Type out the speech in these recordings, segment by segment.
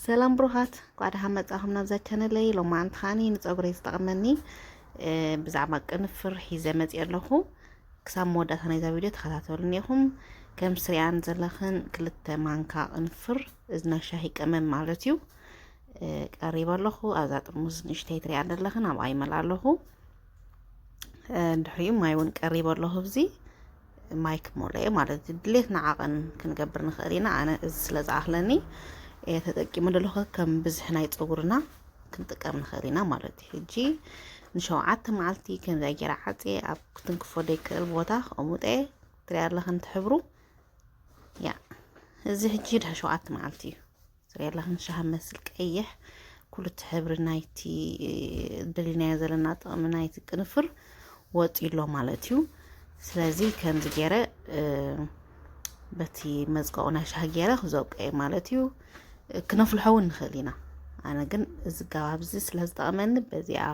ሰላም ብሩኻት፣ እንኳዕ ደሓን መጻኹም ናብዛ ቻነለይ። ሎማዓንቲ ከዓኒ ንጸጉረይ ዝጠቕመኒ፣ እ፣ ብዛዕባ ቅንፍር ሒዘ መጽየ ኣለኹ። ክሳብ መወዳእታ ናይዛ ቪድዮ ተኸታተሉኒ ኢኹም። ከም ትሪኣን ዘለኽን ክልተ ማንካ ቅንፍር፣ እዚ ናይ ሻሂ ቀመም ማለት እዩ። እ፣ ቀሪበ ኣለኹ። ኣብዛ ጥርሙዝ ንእሽተይ ትሪኣ ዘለኽን ኣብኣ ይመልኣ ኣለኹ። እ፣ ድሕሪኡ ማይ እውን ቀሪበ ኣለኹ። ኣብዚ ማይ ክመልኦ ማለት እዩ። ድሌትና ዓቐን ክንገብር ንኽእል ኢና። ኣነ እዚ ስለ ዝኣኽለኒ እየ ተጠቂመ ዘለኹ። ከም ብዝሒ ናይ ጸጉርና ክንጥቀም ንኽእል ኢና ማለት እዩ። ሕጂ ንሸውዓተ መዓልቲ ከምዚኣ ገይረ ዓጽየ ኣብ ክትንክፎ ዘይክእል ቦታ ከቐምጦ እየ። ትሪኣ ኣለኽን ትሕብሩ። ያ፣ እዚ ሕጂ ድሕሪ ሸውዓተ መዓልቲ እዩ። ትሪኣ ኣለኽን ሻሂ መስል ቀይሕ፣ ኩሉ እቲ ሕብሪ ናይቲ ደሊናዮ ዘለና ጥቕሚ ናይቲ ቅንፍር ወፂኡ ኣሎ ማለት እዩ። ስለዚ ከምዚ ገይረ፣ እ፣ በቲ መዝቀቑ ናይ ሻሂ ገይረ ክዘብቆ እየ ማለት እዩ። ክነፍልሖ እውን ንኽእል ኢና። ኣነ ግን እዚ ኣገባብ እዚ ስለ ዝጠቕመኒ በዚኣ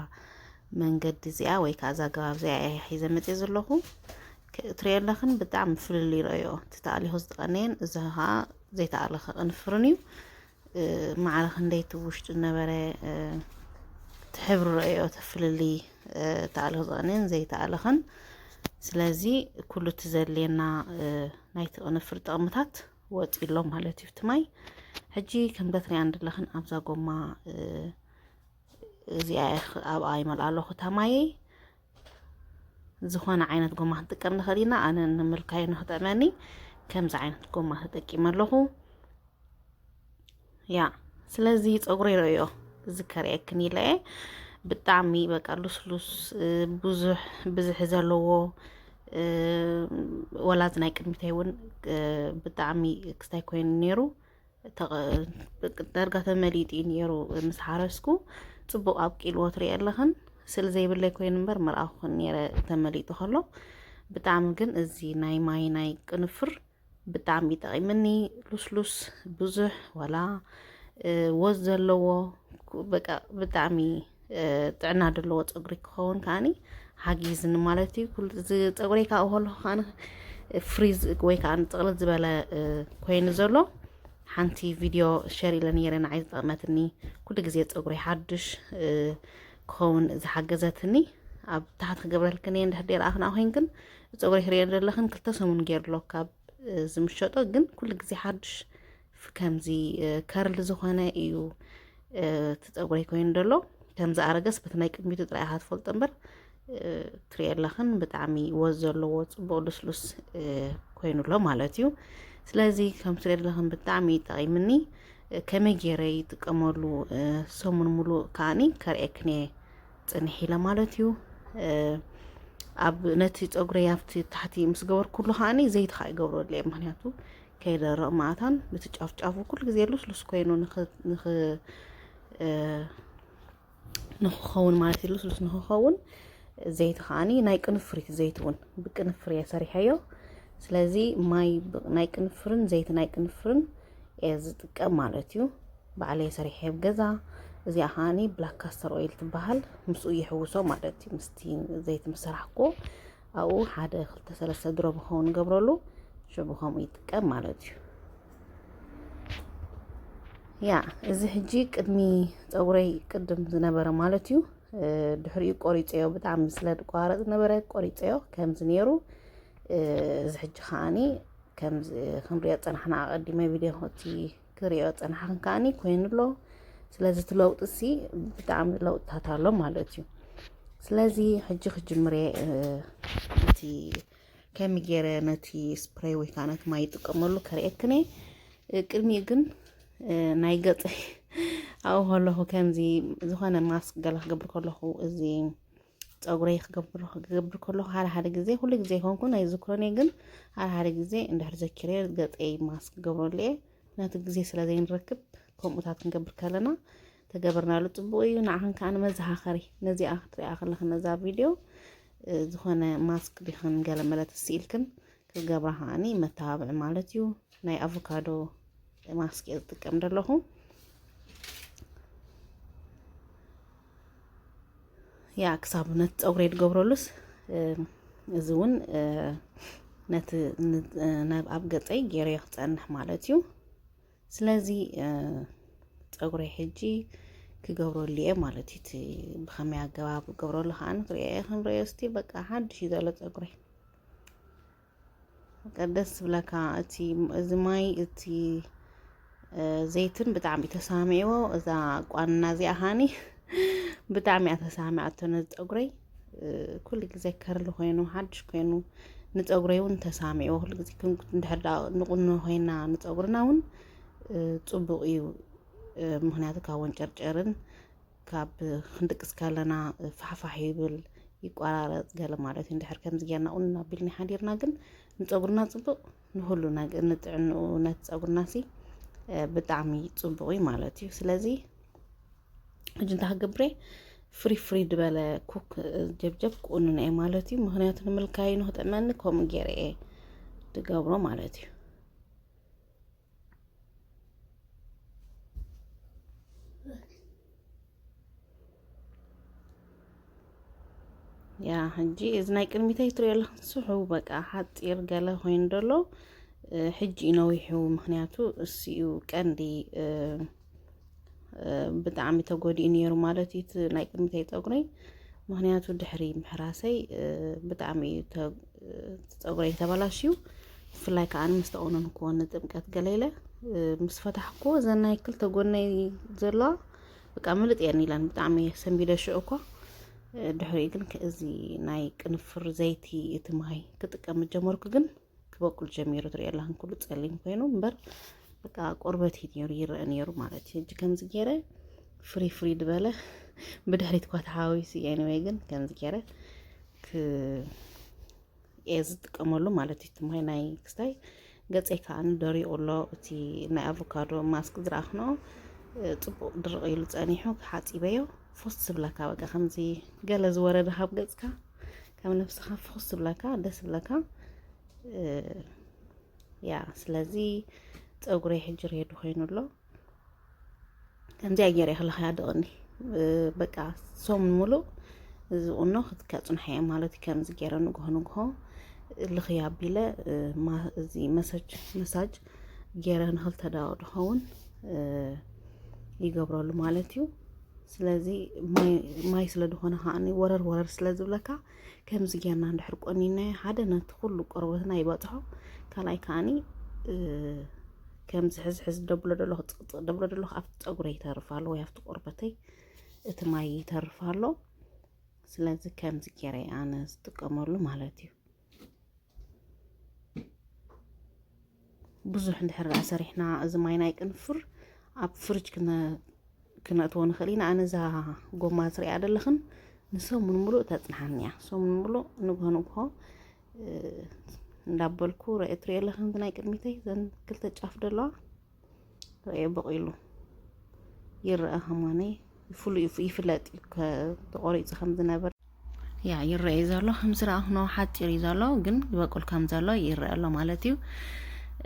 መንገዲ እዚኣ ወይ ከዓ እዛ ኣገባብ እዚኣ እየ ሒዘ መፅየ ዘለኹ። ክ-፣ ትሪኦ ኣለኽን ብጣዕሚ ፍልልይ ረእዮ። እቲ ተኣሊኹ ዝተቐነየን እዚ ከዓ ዘይተኣለኸ ቅንፍርን እዩ። እ፣ ማዕረ ክንደይ እቲ ውሽጡ ዝነበረ፣ እ፣ እቲ ሕብሪ ረእዮ፣ እቲ ፍልልይ፣ እ፣ ተኣሊኹ ዝቐነየን ዘይተኣለኸን። ስለዚ ኩሉ እቲ ዘድልየና፣ እ፣ ናይቲ ቅንፍር ጥቕምታት ወፂኡ ኣሎ ማለት እዩ። እቲ ማይ ሕጂ ከም ትሪኣን ዘለኽን ኣብዛ ጎማ፣ እ፣ እዚኣ እየ ኽ-፣ ኣብኣ ይመልኣ ኣለኹ እታ ማየይ። ዝኾነ ዓይነት ጎማ ክንጥቀም ንኽእል ኢና። ኣነ ንምልካዩ ንኽጥዕመኒ ከምዚ ዓይነት ጎማ ተጠቂመ ኣለኹ። ያ፣ ስለዚ ጸጉረይ ረእዮ፣ እዚ ከርእየክን ኢለ እየ። ብጣዕሚ በቃ ልስሉስ፣ እ፣ ብዙሕ ብዝሒ ዘለዎ፣ እ፣ ወላ እዚ ናይ ቅድሚተይ እውን፣ እ፣ ብጣዕሚ ክስታይ ኮይኑ ነይሩ። ተቐ-፣ ዳርጋ ተመሊጡ እዩ ነይሩ ምስ ሓረስኩ። ጽቡቕ ኣብቂልዎ ትሪኦ ኣለኽን። ስል ዘይብለይ ኮይኑ እምበር ምርኣኹን ነይረ ተመሊጡ ከሎ። ብጣዕሚ ግን እዚ ናይ ማይ ናይ ቅንፍር ብጣዕሚ ጠቒምኒ። ልስሉስ፣ ብዙሕ ዋላ፣ እ፣ ወዝ ዘለዎ፣ ኩ-፣ በቃ ብጣዕሚ፣ እ፣ ጥዕና ዘለዎ ጸጉሪ ክኸውን ከዓኒ ሓጊዝኒ ማለት እዩ። ኩሉ እዚ ጸጉረይ ካብኡ ከለኹ ከዓኒ ፍሪዝ ወይ ከዓ ጥቕልል ዝበለ፣ እ፣ ኮይኑ ዘሎ ሓንቲ ቪድዮ ሸር ኢለ ነይረ፣ ንዓይ ዝጠቕመትኒ። ኩሉ ግዜ ጸጉረይ ሓድሽ፣ እ፣ ክኸውን ዝሓገዘትኒ ኣብ ታሕቲ ክገብረልክን እየ። እንድሕር ደይረኣኽና ኮይንክን ጸጉረይ ክርእዮ ዘለኽን ክልተ ሰሙን ገይሩ ኣሎ ካብ፣ እ፣ ዝምሸጦ፣ ግን ኩሉ ግዜ ሓድሽ ፍ-፣ ከምዚ፣ እ፣ ከርል ዝኾነ እዩ፣ እ፣ እቲ ጸጉረይ ኮይኑ ዘሎ። ከምዚ ኣረገስ በቲ ናይ ቅድሚቱ ጥራይ ኢኻ ትፈልጦ እምበር፣ እ፣ ትሪኦ ኣለኽን ብጣዕሚ ወዝ ዘለዎ ጽቡቕ ልስሉስ፣ እ፣ ኮይኑ ኣሎ ማለት እዩ። ስለዚ ከም ትሪኦ ዘለኽን ብጣዕሚ እዩ ጠቒምኒ። እ፣ ከመይ ገይረ ይጥቀመሉ፣ እ፣ ሰሙን ሙሉእ ከዓኒ ከርእየክን እየ ጽንሕ ኢለ ማለት እዩ። እ፣ ኣብ ነቲ ጸጉረይ ኣብቲ ታሕቲ ምስ ገበርኩሉ ከዓኒ ዘይቲ ከዓ ይገብረሉ እየ። ምኽንያቱ ከይደርቕ መኣታን ብቲ ጫፍ ጫፉ ኩሉ ግዜ ልስሉስ ኮይኑ ንኽ-፣ ንኽ-፣ እ፣ ንኽኸውን ማለት እዩ። ልስሉስ ንኽኸውን ዘይቲ ከዓኒ ናይ ቅንፍሪት ዘይቲ እውን ብቅንፍር እየ ሰሪሐዮ። ስለዚ ማይ ብ-፣ ናይ ቅንፍርን ዘይቲ ናይ ቅንፍርን እየ ዝጥቀም ማለት እዩ። ባዕለይ ሰሪሐ ኣብ ገዛ። እዚኣ ከዓኒ ብላክ ካስተር ኦይል ትበሃል። ምስኡ ይሕውሶ ማለት እዩ። ምስቲ ዘይቲ ምስ ሰራሕኩዎ ኣብኡ ሓደ ክልተ ሰለስተ ድሮብ ክኸውን ገብረሉ፣ ሽቡ ከምኡ ይጥቀም ማለት እዩ። ያ፣ እዚ ሕጂ ቅድሚ ጸጉረይ ቅድም ዝነበረ ማለት እዩ። እ፣ ድሕሪኡ ቆሪጸዮ፣ ብጣዕሚ ስለ ዝቋረጽ ነበረ ቆሪጸዮ ከምዚ ነይሩ። እ፣ እዚ ሕጂ ከዓኒ ከምዚ ክንሪኦ ጸናሕና፣ ኣቐዲመ ቪድዮ እቲ ክሪኦ ጸናሕክን ከዓኒ ኮይኑ ኣሎ። ስለዚ እቲ ለውጢ ሲ ብጣዕሚ ለውጥታት ኣሎ ማለት እዩ። ስለዚ ሕጂ ክጅምር እየ፣ እ፣ እቲ ከመይ ገይረ ነቲ ስፕሬይ ወይ ከዓ ነቲ ማይ ይጥቀመሉ ከርእየክን እየ። እ፣ ቅድሚኡ ግን፣ እ፣ ናይ ገጸይ ኣብኡ ከለኹ ከምዚ ዝኾነ ማስክ ገለ ክገብር ከለኹ፣ እዚ ጸጉረይ ክገብር፣ ክገብር ከለኹ ሓደ ሓደ ግዜ፣ ኩሉ ግዜ ኣይኮንኩን ኣይዝክሮን እየ፣ ግን ሓደ ሓደ ግዜ እንድሕር ዘኪረ ገጸይ ማስክ ክገብረሉ እየ። ነቲ ግዜ ስለ ዘይንረክብ ከምኡታት ክንገብር ከለና ተገበርናሉ ጽቡቕ እዩ። ንዓኽን ከኣ ንመዘኻኸሪ ነዚኣ ክትሪኣ ከለኽን ነዛ ቪድዮ፣ እ፣ ዝኾነ ማስክ ዲኽን ገለ መለ ተስኢልክን ክትገብራ ከኣኒ መተባብዒ ማለት እዩ። ናይ ኣቮካዶ ማስክ እየ ዝጥቀም ዘለኹ። ያ፣ ክሳብ ነቲ ጸጉረይ ዝገብረሉስ፣ እ፣ እዚ እውን፣ እ፣ ነቲ ን-፣ እ፣ ናብ ኣብ ገጸይ ገይረዮ ክጸንሕ ማለት እዩ። ስለዚ፣ እ፣ ጸጉረይ ሕጂ ክገብረሉ እየ ማለት እዩ። እቲ ብኸመይ ኣገባብ ክገብረሉ ከዓ ንክርእዮ እየ። ክንርእዮ እስቲ በቃ ሓድሽ እዩ ዘሎ ጸጉረይ። በቃ ደስ ዝብለካ እቲ፣ እዚ ማይ፣ እቲ፣ እ፣ ዘይትን ብጣዕሚ እዩ ተሳሚዕዎ። እዛ ቋንና እዚኣ ሃኒ ብጣዕሚ እያ ተሳሚዓቶ ነዚ ጸጉረይ። እ፣ ኩሉ ግዜ ከርሊ ኮይኑ፣ ሓድሽ ኮይኑ፣ ንጸጉረይ እውን ተሳሚዕዎ። ኩሉ ግዜ ክን-፣ እንድሕር ደኣ ንቁኖ ኮይና ንጸጉርና እውን፣ እ፣ ጽቡቕ እዩ። እ፣ ምኽንያቱ ካብ ወንጨርጨርን ካብ ክንድቅስ ከለና ፋሕፋሕ ይብል፣ ይቆራረጽ ገለ ማለት እዩ። እንድሕር ከምዚ ጌርና ቁንና ኣቢልና ሓዲርና ግን ንጸጉርና ጽቡቕ፣ ንሁሉ ነገር፣ ንጥዕንኡ፣ ነቲ ጸጉርና ሲ፣ እ፣ ብጣዕሚ ጽቡቕ እዩ ማለት እዩ። ስለዚ ሕጂ እንታይ ክገብር እየ? ፍሪ ፍሪ ዝበለ ኩክ፣ እ፣ ጀብጀብ ክቁንኖ እየ ማለት እዩ። ምኽንያቱ ንምልካዩ ንክጥዕመኒ ከምኡ ገይረ እየ ዝገብሮ ማለት እዩ። ያ፣ ሕጂ እዚ ናይ ቅድሚተይ ትሪኦ ኣለኹም፣ ስሑ በቃ ሓፂር ገለ ኮይኑ ደሎ፣ እ፣ ሕጂ እዩ ነዊሑ፣ ምኽንያቱ እሱ እዩ ቀንዲ፣ እ፣ እ፣ ብጣዕሚ ተጎዲኡ ነይሩ ማለት እዩ፣ እቲ ናይ ቅድሚተይ ፀጉረይ። ምኽንያቱ ድሕሪ ምሕራሰይ፣ እ፣ ብጣዕሚ እዩ ተ-፣ እ፣ ፀጉረይ ተበላሽዩ፣ ብፍላይ ከዓ ምስ ተቆነንክዎ ንጥምቀት ገለ ኢለ፣ እ፣ ምስ ፈታሕክዎ፣ እዘን ናይ ክልተ ጎነይ ዘለዋ በቃ ምልጥ እየን ኢለን፣ ብጣዕሚ እየ ሰንቢደ ሽዑ እኳ። እ፣ ድሕሪኡ ግን ከ-፣ እዚ ናይ ቅንፍር ዘይቲ እቲ ማይ ክጥቀም ጀመርኩ፣ ግን ክበቁል ጀሚሩ። ትሪኦ ኣለኽን ኩሉ ጸሊም ኮይኑ እምበር፣ በቃ ቆርበት እዩ ነይሩ፣ ይረአ ነይሩ ማለት እዩ። ሕጂ ከምዚ ገይረ ፍሪ ፍሪ ዝበለ ብድሕሪት እኳ ተሓዋዊሱ እዩ። ኤኒዌይ ግን ከምዚ ገይረ ክ-፣ እየ ዝጥቀመሉ ማለት እዩ። እቲ ማይ ናይ ክስታይ ገጸይ ከዓኒ ደሪቑ ኣሎ። እቲ ናይ ኣቮካዶ ማስክ ዝረኣኽንኦ፣ እ፣ ጽቡቕ ድርቕ ኢሉ ጸኒሑ፣ ሓጺበዮ። ፎስ ዝብለካ በቃ ከምዚ ገለ ዝወረደ ካብ ገጽካ፣ ካብ ነብስኻ ፎስ ዝብለካ፣ ደስ ዝብለካ። እ፣ ያ፣ ስለዚ ጸጉረይ ሕጂ ሬዲ ኮይኑ ኣሎ። ከምዚኣ ገይረ እየ ክልኽያ ድቕኒ። እ፣ በቃ ሰሙን ሙሉእ እዚ ቁኖ ክትከ ጽንሐ እየ ማለት እዩ። ከምዚ ገይረ ንግሆ ንግሆ ልኽያ ኣቢለ፣ እ፣ ማ-፣ እዚ መሰጅ፣ መሳጅ ገይረ ንኽልተ ደቂቕ ድኸውን፣ እ፣ ይገብረሉ ማለት እዩ። ስለዚ ማይ፣ ማይ ስለ ዝኾነ ከዓኒ ወረር ወረር ስለ ዝብለካ፣ ከምዚ ጌርና እንድሕር ቆኒናዮ፣ ሓደ ነቲ ኩሉ ቆርበትና ይበጽሖ፣ ካልኣይ ከዓኒ፣ እ፣ ከምዚ ሕዚ ሕዚ ደብሎ ደለኹ፣ ጽቕጽቕ ደብሎ ደለኹ፣ ኣብቲ ጸጉረይ ይተርፍ ኣሎ ወይ ኣብቲ ቆርበተይ እቲ ማይ ይተርፍ ኣሎ። ስለዚ ከምዚ ጌረ እየ ኣነ ዝጥቀመሉ ማለት እዩ። ብዙሕ እንድሕር ደኣ ሰሪሕና፣ እዚ ማይ ናይ ቅንፍር ኣብ ፍሪጅ ክነ-፣ ክነእትዎ ንኽእል ኢና። ኣነ እዛ ጎማ ትሪኣ ዘለኽን ንሰሙን ሙሉእ ተጽንሓኒ እያ። ሰሙን ሙሉእ ንግሆ ንግሆ፣ እ፣ እንዳበልኩ ርአ-፣ ትሪኦ ኣለኽን፣ እዚ ናይ ቅድሚተይ፣ እዘን ክልተ ጫፍ ዘለዋ ርአ በቂሉ ይረአ፣ ከማነይ ፍሉይ ይፍ-፣ ይፍለጥ እዩ፣ ከ-፣ ተቆሪጹ ከም ዝነበረ። ያ፣ ይረአ እዩ ዘሎ። ከም ዝረኣኽኖ ሓጺር እዩ ዘሎ፣ ግን ይበቁል ከም ዘሎ ይረአ ኣሎ ማለት እዩ።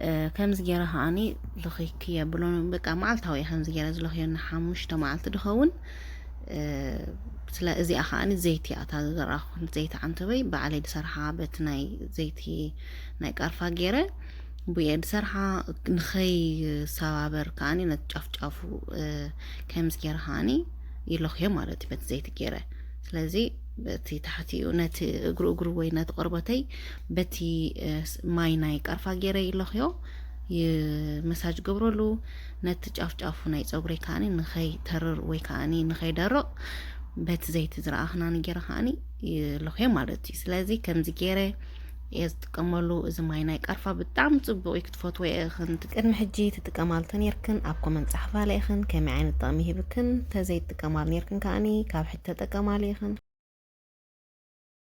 እ፣ ከምዚ ገይረ ከዓኒ ልኺኪ የብሎን። በቃ መዓልታዊ እየ ከምዚ ገይረ ዝለኽዮ፣ ንሓሙሽተ መዓልቲ ድኸውን። እ፣ ስለ እዚኣ ከዓኒ ዘይቲ እያ እታ ዝዘራእኹ፣ ዘይቲ ዓንተበይ ባዕለይ ድሰርሓ፣ በቲ ናይ ዘይቲ ናይ ቃርፋ ገይረ፣ ብየ ድሰርሓ፣ ንኸይሰባበር ከዓኒ ነቲ ጫፍ ጫፉ፣ እ፣ ከምዚ ገይረ ከዓኒ ይለኽዮ ማለት እዩ፣ በቲ ዘይቲ ገይረ። ስለዚ በቲ ታሕቲኡ ነቲ እግሩ እግሩ ወይ ነቲ ቆርበተይ በቲ፣ እ፣ ስ-፣ ማይ ናይ ቃርፋ ገይረ ይለኽዮ፣ ይ-፣ መሳጅ ገብረሉ፣ ነቲ ጫፍ ጫፉ ናይ ጸጉረይ ከዓኒ ንኸይተርር ወይ ከዓኒ ንኸይደርቕ በቲ ዘይቲ ዝረኣኽናኒ ገይረ ከዓኒ ይለኽዮ ማለት እዩ። ስለዚ ከምዚ ገይረ እየ ዝጥቀመሉ። እዚ ማይ ናይ ቃርፋ ብጣዕሚ ጽቡቕ እዩ፣ ክትፈትዎ ኢኽን። ቅድሚ ሕጂ ትጥቀማሉ ተኔርክን ኣብ ኮመንት ጻሕፋለ ኢኽን፣ ከመይ ዓይነት ጥቕሚ ሂብክን። ተዘይትጥቀማሉ ኔርክን ከዓኒ ካብ ሕጂ ተጠቀማሉ ኢኽን።